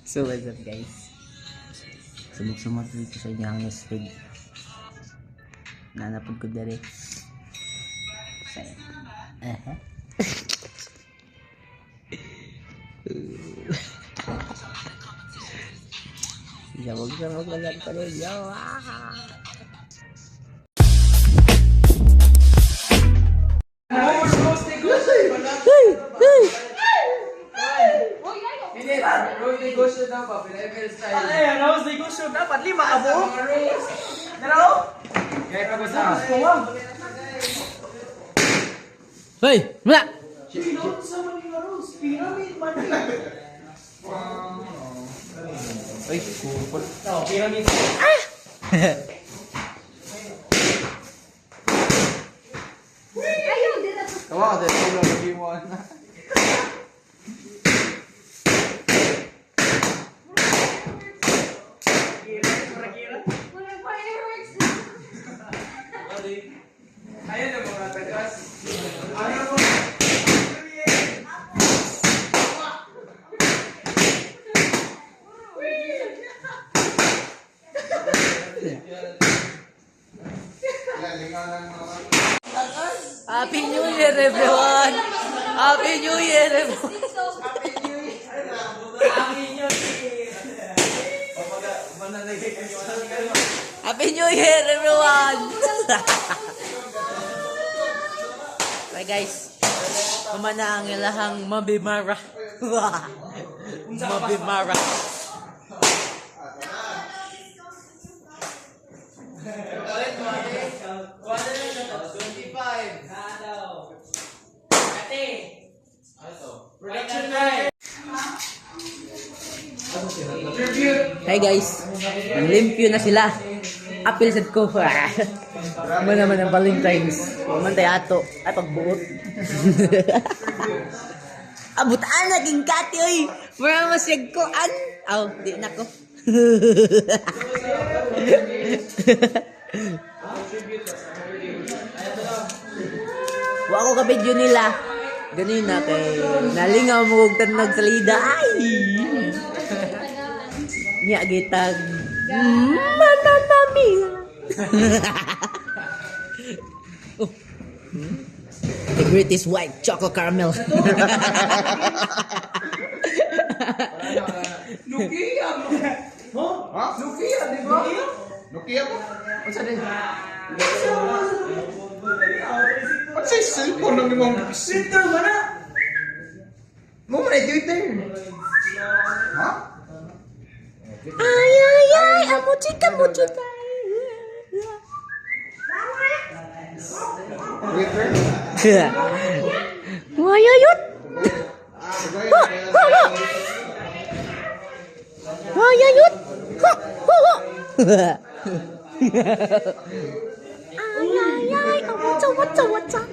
So what's up, guys? Sumog-sumog dito sa inyong newsfeed. Nanapod ko dere. Saya. Aha. Sabog-sabog na lang pa rin. Yo! Ah! Hey! Hey! Rose negosyo daw ba? Pina-ML style. Ay, Rose negosyo dapat lima ka buok. Dalaw? Kaya pa sa. Hoy! Mula! Sino sa man nga Rose? Pyramid man. Ay, kupal. No, pyramid. Ayaw, di na to. Tawa ka sa ito lagi mo na. Walang fireworks. Ayun ang mga tagas. Ano mo? Happy New Year, everyone! Happy New Year, everyone! Happy New Year, everyone! Bye, guys. Kumana ang ilahang mabimara. Mabimara. Ulit mo, ate. Kuha na lang siya to. 25. Ate. Ano to? Production time. Tribute. Hi guys, limpyo na sila. Apil sad ko. Mo naman ang Valentine's. Huwag man tayo ato. Ay, pagbuot. Abot naging kati oy. Mura masyag ko an. Aw, di na ko. Wa ko ka video nila. Ganina kay nalingaw mo og tanog sa lida. Ay. Nya gitag. Mamma mia. Oh. The greatest white choco caramel. Nokia mo. Ha? Nokia, di ba? Nokia ko? Unsa din? Unsa yung cellphone ng imong Twitter man na. Mo man ay Twitter. Ha? Ay ay ay, amo chika mo chika. Twitter? Wayayot. Wayayot. Ha ha ha. Ay ay ay, amo cha wacha wacha.